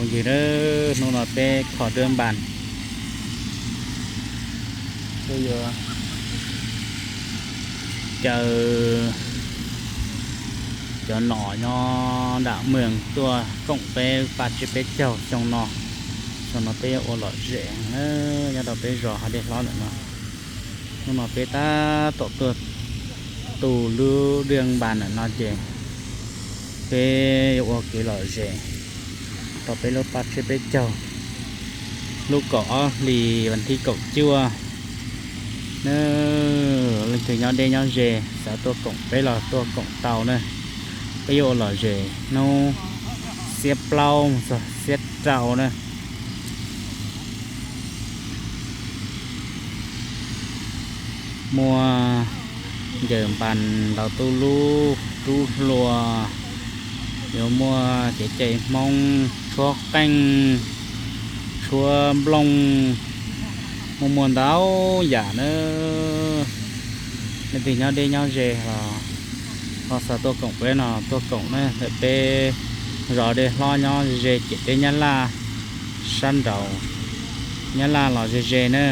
Ywg, hnub no peb kho dawb npas, peb yuav caw cov nom nyob nram mweeg tuaj koom peb paj tsiab peb caug xyoo no. Xyoo no peb yuav ua lom zem nyob rau peb zos Hav Dej Hlob ntawm no. Hnub no peb tab tom tuaj tu lub dawb npas ntawm no ces peb yuav ua kev lom zem rau peb lub paj tsiab peb caug lub kaum ob hlis vas thib kaum cuaj na. Leej twg nyob deb nyob ze xav tuaj koom peb los tuaj koom tau na. Peb yuav ua lom zem hnub xiab plaub mus txog xiab rau na. Muaj ncaws npas ntaus tub lub rub hlua, yuav muaj kev cai Hmoob tshuab qeej, tshuab nplooj, muaj muaj ntau yam na. Leej twg nyob deb nyob ze los ho xav tuaj koom peb no tuaj koom na. Ntawm peb zos Dej Hlob nyob ze ciam teb Nyab Laj, sab nraud Nyab Laj los ze ze na.